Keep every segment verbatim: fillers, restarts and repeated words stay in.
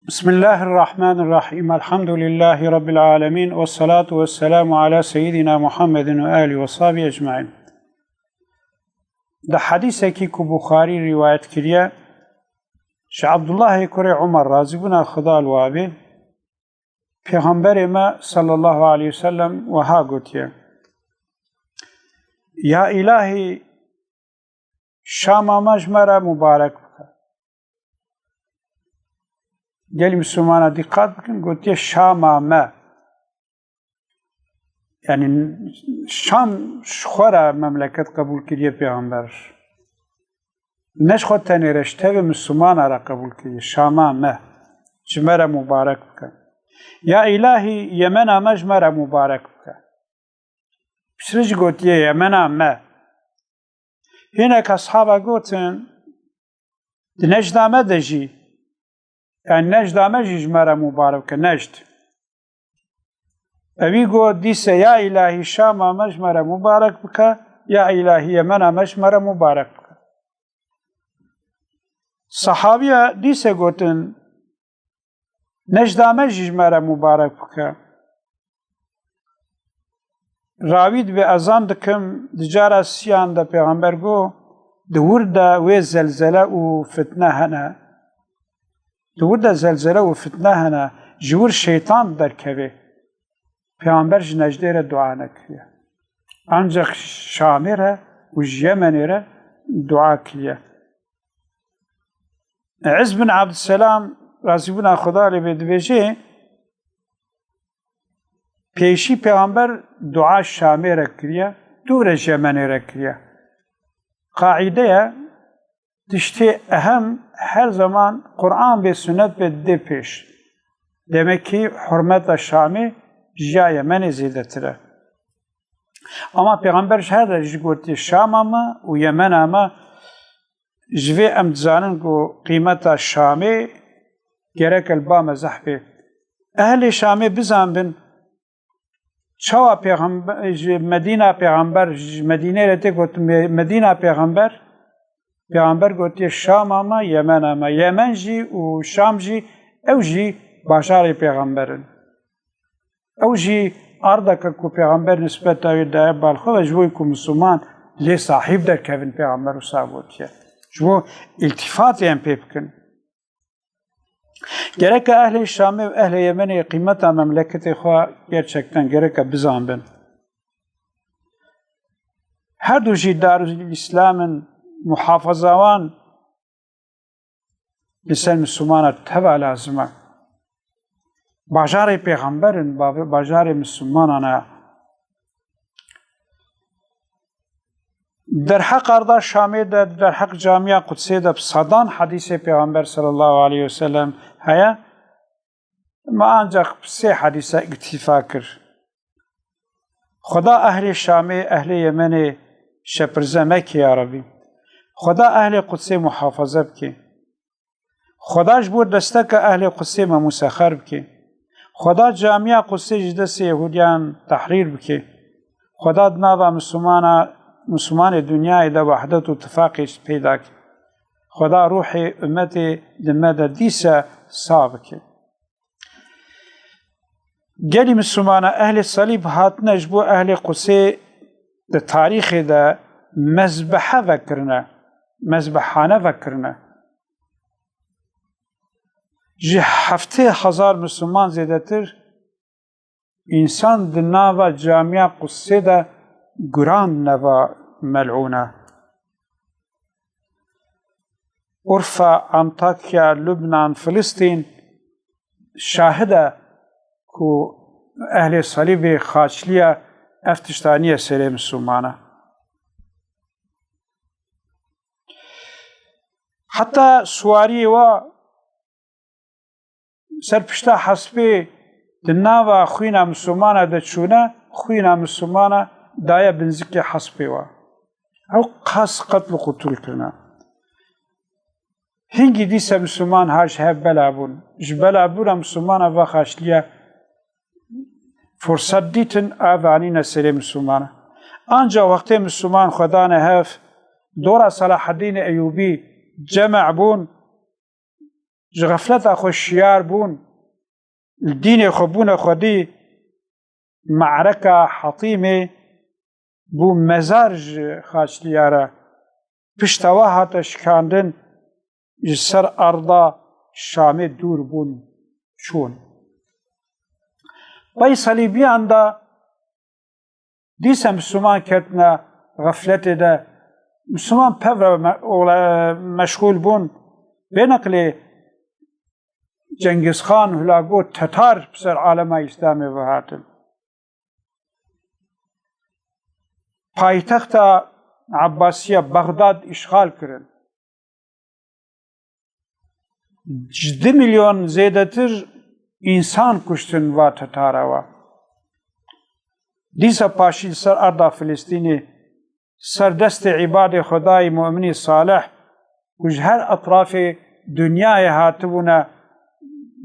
Bismillahirrahmanirrahim. Elhamdülillahi Rabbil alemin. Ve salatu ve selamu ala seyyidina Muhammedin ve alihi ve sahbihi ecmain. Di hedîsekî ku Buxarî rîwayet kiriye, ji Abdullahê kurê Umar, razîbûna Xweda li wa bê, Pêxemberê me sallallahu aleyhi ve sellem wiha gotiye, Ya îlahî, Şama me ji me re mubarek bike. Gelî Mislimana dîqat bikin, gotiye Şama me. Yanî Şam ji xwe re memleket qebûl kiriye Pêxember. Ne ji xwe tenê re, ji tevê Mislimana re qebûl kiriye. Şama me ji me re mubarek bike. Ya îlahî, Yemena me ji me re mubarek bike. Piştre jî gotiye Yemena me. Hinek eshaba gotin, di Necda me de jî, yanî Necda me jî ji me re mubarek bike, Nejd. Ewî got, dîse ya îlahî Şama me ji me re mubarek bike, ya îlahî Yemena me ji me re mubarek bike. Sehabiya dîse gotin, Necda me jî ji me re mubarek bike. Rawî dibe, ezan dikim, di cara siyan de Pêxember got, di wir de wê zelzele û fitne hene. Di wir de zelzele û fitne hene, ji wir şeytan derkeve. Pêxember ji Necdê re dua nekiriye. Ancak Şamê re û ji Yemenê re dua kiriye. Îz bin Abdusselam, razîbûna Xweda lê bê, dibêje, pêşî Pêxember dua Şamê re kiriye, dû re ji Yemenê re kiriye. Qaîde ye, tiştê ehem her zaman Quran bê, sunnet bê, didê pêş. Demek ki hurmeta Şamê ji ya Yemenê zêdetir e. Ama Pêxember ji her derê jî gotiye, Şama me û Yemena me. Ji vê em dizanin ku qîmeta Şamê gerek li ba me zehf bê. Ehlê Şamê bizanbin, çawa Pêxember, ji Medîna Pêxember, ji Medînê re tê gotin Me-, Medîna Pêxember, Pêxember gotiye, Şama me, Yemena me. Yemen jî û Şam jî, ew jî bajarê Pêxember in. Ew jî erdeke ku Pêxember nisbeta wê daye bal xwe ve, ji bo ku Misliman lê sahîb derkevin, Pêxember wisa gotiye. Ji bo îltîfatê em pê bikin. Gereke ehlê Şamê û ehlê Yemenê qîmeta memleketê xwe gerçekten gereke bizanbin. Her du jî Darul Îslam in, muhafaza wan li ser Mislimana teva lazim e. Bajarê Pêxember in, ba-, bajarê Mislimanan e. Derheq arda Şamê de, derheq Camiya Qudsê de bi sedan hedîsê Pêxember sallallahu aleyhi ve sellem heye. Me ancak bi sê hedîse îktîfa kir. Xweda ehlê Şamê, ehlê Yemenê şepirze meke ya Rebî. Xweda ehlê Qudsê muhafaze bike. Xweda ji bo desteka ehlê Qudsê me musexer bike. Xweda camiya Qudsê ji destê Yehudiyan tehrîr bike. Xweda di nava Mislimana, Mislimanê dinyayê de wehdet û tifaqê peyda ke. Xweda ruhê ummetê di me de dîse sax bike. Gelî Mislimana ehlê salîb hatine ji bo ehlê Qudsê di tarîxê de mezbehe vekirine, mezbehane vekirine. Ji heftê hezar Misliman zêdetir însan di nava camiya Qudsê de guran neva melûna. Urfa, Antakya, Lubnan, Filistîn şahid e ku ehlê salîbê xaçliya ev tişta niye serê Mislimana. Heta suwariyê wa ser pişta hespê di nava xwîna Mislimana de çûne, xwîna Mislimana daye binzikê hespê wa. Ew qas qetl û qutûl kirine. Hingî dîse Misliman ha ji hev bela bûn. Ji bela bûna Mislimana va xaçliya furset dîtin, av anîne serê Mislimana. Anca wextê Misliman xwe dane hev, dora Selahedînê Eyûbî ceme bûn, ji xefleta xwe şiyar bûn, li dînê xwe bûne xwedî, Me'reka Hetîmê bû mezar ji xaçliya re. Pişta we hate şikandin, ji ser erda Şamê dûr bûn, çûn. Pey Selîbiyan de dîse Misliman ketine xefletê de. Misliman pevre me-, ola-, meşxûl bûn. Bê neqlê Cengiz Xan hula got Tetar bi ser alema Îslamê ve hatin. Paytexta Ebbasiya Bexdad îşxal kirin. Ji du milyon zêdetir însan kuştin va Tetara wa. Dîsa paşî li ser erda Filistînê, ser destê îbadê Xwedayê mu'minî salih, ku ji her etrafê dinyayê hatibûne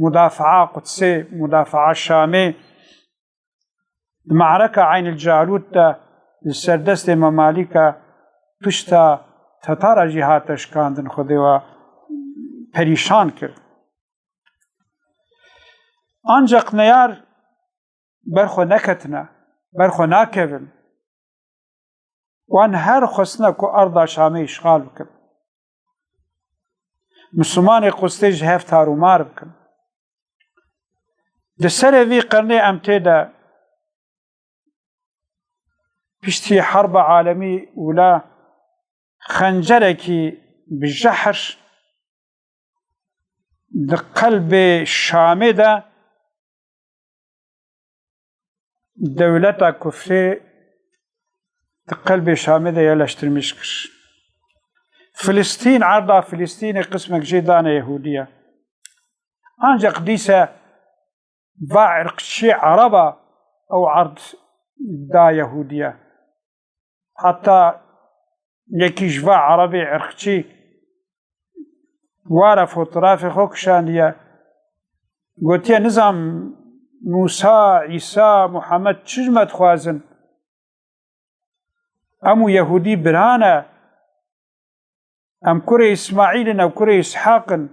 mudafaa Qudsê, mudafaa Şamê, di me'reka Eynil Calût de li ser destê Memalîka pişta Tetara jî hate şikandin, Xwedê wa perîşan kir. Ancaq neyar ber xwe neketine, ber xwe nakevin. Wan her xwestine ku erda Şamê îşxal bikin. Mislimanê Qudsê ji hev tarûmar bikin. Di serê vî qirnê em tê de piştî Herba Alemî Ula xencerekî bi jehr di qelbê Şamê de dewleta kufrê di qelbê Şamê de yerleştirmiş kir. Filistîn, erda Filistînê qismek jê dane Yehûdiye. Ancaq dîse va irqçî Ereba ew erd da Yehûdiye. Heta yekî ji va Erebê irqçî ware fotografê xwe kişandiye. Gotiye, nizam Mûsa, Îsa, Muhammed çi ji me dixwazin? Em û Yehûdî bira ne. Em kurê Îsmaîl in, ew kurê Îshaq in.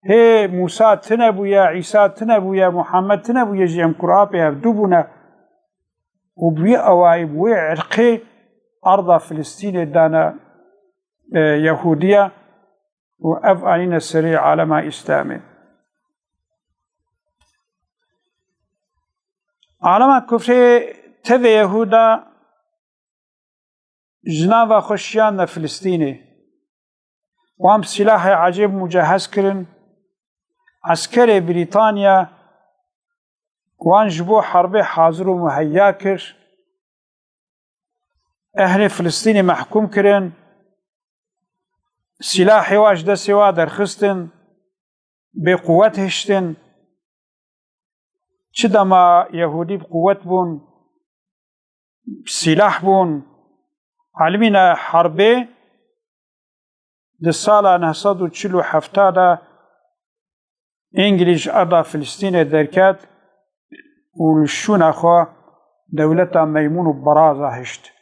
Hê Mûsa tune bûye, Îsa tune bûye, Muhammed tune bûye jî em kurapê hevdû bûne. Û bi wî awayî, bi wê irqê arda Filistînê dane, e, Yehûdiya û ev anîne serê alema Îslamê. Alema kufrê tevê Yehûda ji nava xwe şiyane Filistînê. Wan bi silahê ecêb mucehez kirin. Eskerê Brîtanya wan ji bo herbê hazir û muheyya kir. Ehlê Filistînê mehkûm kirin. Silahê wa ji destê wa derxistin. Bê quwet hiştin. Çi dema Yehûdî bi quwet bûn, bi sîlah bûn, elimîne herbê, di sala neh sed û çil û heft de Îngilîz ji erda Filistînê derket û li şûna xwe dewleta Meymûn û Beraza hişt,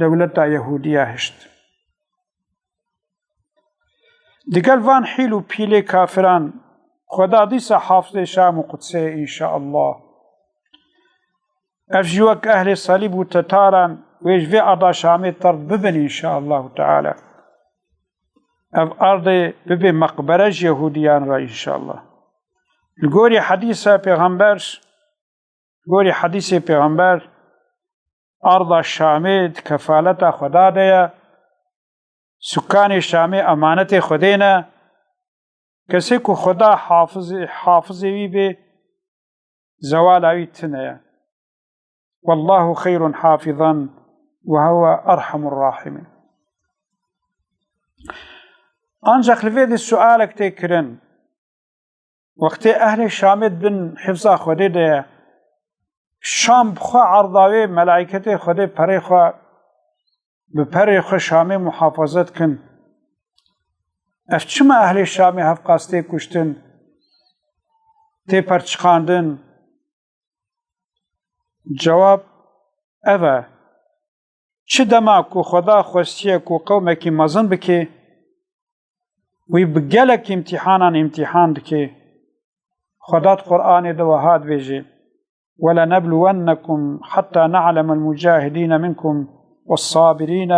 dewleta Yehûdiya hişt. Digel van hîl û pîlê kafiran, Xweda dîsa hafizê Şam û Qudsê, înşeallah. Ev jî wek ehlê Salîb û Tetaran wê ji vê erda Şamê terd bibin, înşeallahu teala. Ev erdê bibe meqbere ji Yehûdiyan re, înşeallah. Li gorî hedîsa Pêxember, gorî hedîsê Pêxember, arda Şamê di kefaleta Xweda de ye, sukanê Şamê emanetê Xwedê ne, kesê ku Xweda hafizê, hafizê wî bê, zewala wî tune ye. Wallahu xeyrun hafizan ve huve erhamur rahimin. Ancak li vê de sualek tê kirin. Wextê ehlê Şamê di bin hifza Xwedê de ye, Şam bi xwe erdawê melaîketê Xwedê perê xwe, bi perê xwe Şamê muhafaza dikin. Ev çima ehlê Şamê hevqas tê kuştin, tê perçiqandin? Cewab ev e. Çi dema ku Xweda xwestiye ku qewmekî mezin bike, Wî bi gelek îmtîhanan îmtîhan dike. Xweda di Qur'anê de wiha dibêje, "ولنبلونكم حتى نعلم المجاهدين منكم والصابرين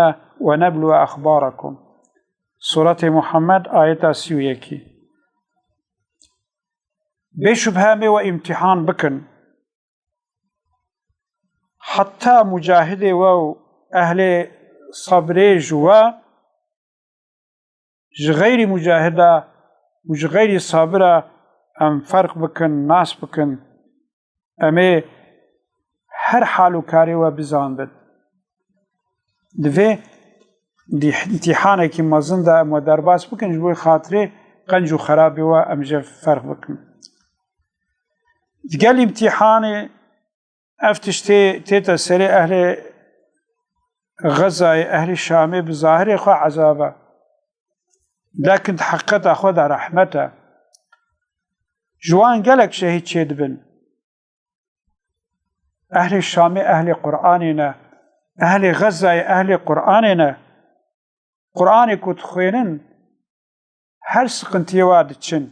ونبلو أخباركم." Suretê Muhammed, ayeta sî û yekî. Bê şubhe em ê we îmtîhan bikin. Heta mucahidê we û ehlê sabrê ji we, ji xeyrî mucahida û ji xeyrî sabira em ferq bikin, nas bikin. Em ê her hal û karê we bizanbin. Di vê dîh-, îmtîhanekî mezin de em we derbas bikin, ji bo xatirê qenc û xerabê we em ji ferq bikin. Digel îmtîhanê ev tiştê tête serê ehlê Xezayê, ehlê Şamê bi zahirê xwe ezab e. Lekin di heqîqeta xwe de rehmet e. Ji wan gelek şehîd çêdibin. Ehlê Şamê ehlê Qur'anê ne. Ehlê Xezayê ehlê Qur'anê ne. Qur'anê ku dixwênin, her siqintiyê wa diçin.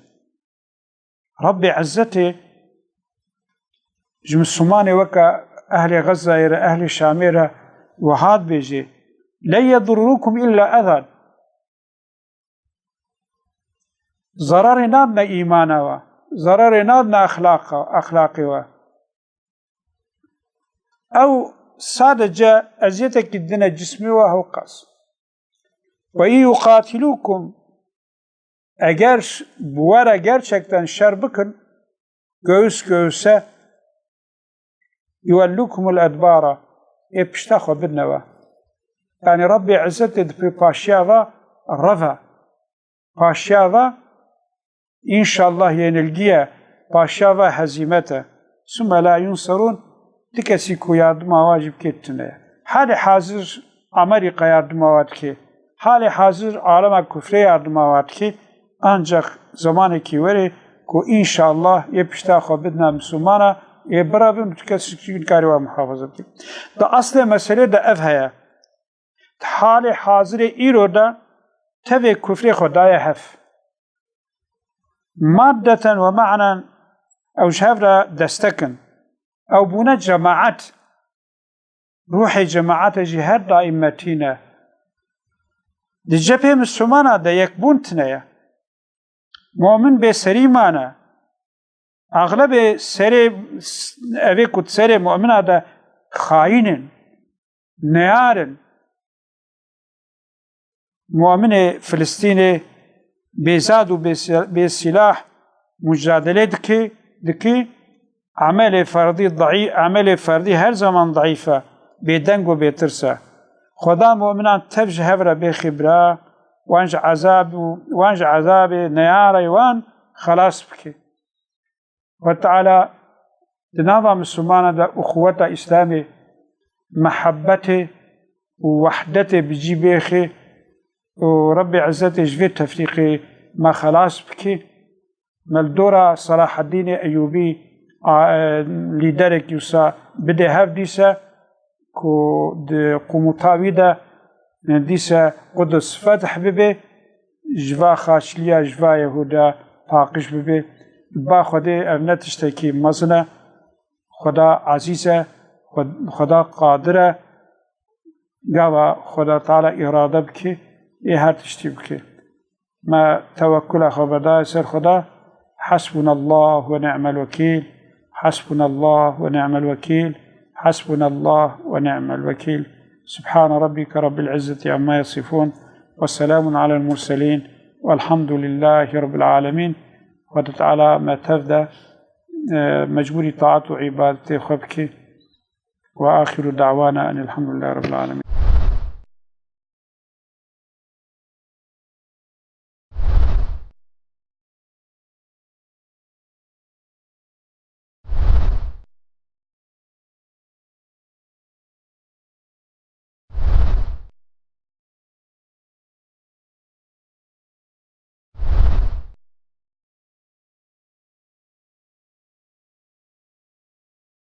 Rebbê Izzetê ji Mislimanê weke ehlê Xezayê re, ehlê Şamê re wiha dibêje, "لن يضروكم إلا أذى." Zerarê nadine îmana we, zerarê nadine exlaqa, exlaqê we. Ew sadece eziyetekî didine cismê we, hewqas. "وإن يقاتلوكم", eger ş-, bi we re gerçekten şer bikin, göğüs göğüse, "يولوكم الأدبار", ê pişta xwe bidine we. Yani Rabbê Izzetê dipê paşiya ve reve. Paşiya ve, înşallah, yenilgiye, paşiya ve hezîmete. "ثم لا ينصرون", ti kesî ku yardima wa jî bikê tune ye. Halê hazir Amerîka yardima wa dike. Halê hazir alema kufrê yardima wa dike. Ancak zamanekî were ku înşallah yê pişta xwe bidine Mislimana, ê birevin, tu kes nikarî wa muhafaza bike. Di aslê meselê de ev heye. Di halê hazirê îro de tevê kufrê xwe daye hev. Maddeten ve manen ew ji hev re destek in. Ew bûne cemaet. Ruhê cemaete jî her daîm metîn e. Di cephê Mislimana de yekbûn tune ye. Mumin bê serî mane. Exlebê serê, evê ku di serê mumina de xayîn in, neyar in. Muminê Filistînê bêzad û bê si-, bê sîlah mucadelê dike, dike, emelê ferdî daî-, emelê ferdî her zaman daîf e, bêdeng û bêtirs e. Xweda muminan tev ji hev re bêxî bira, wan ji ezab û, wan ji ezabê neyarê wan xelas bike. Xwed Teala di nava Mislimana de uxuweta Îslamê, mehebbetê û wehdetê bi cî bêxê û Rebbê Izzetê ji vê tefrîqê me xelas bike. Me li dora Selahaddînê Eyûbî, a, e, lîderekî wisa bide hev dîse, ku di qûmûta wî de, e, dîse Qudus feth bibe, ji va xaçliya, ji va Yehûda paqij bibe. Ba Xwedê ev ne tiştekî mezin e. Xweda ezîz e, Xwe-, Xweda qadir e. Gava Xweda Teala îrade bike, ê her tiştî bike. Me tewekkula xwe berdaye ser Xweda. Hasbunallah ve ni'mel vekîl. Hasbunallah ve ni'mel vekîl. Hasbunallah ve ni'mel vekîl. Subhane rabbike rabbil izzeti amma yasifun. Ve selamun alel murselin. Velhamdülillahi rabbil alemin. Xweda Teala me tev de, e, mecbûrî taat û îbadetê xwe bike. Ve axiru da'wana enil hamdülillahi rabbil alemin.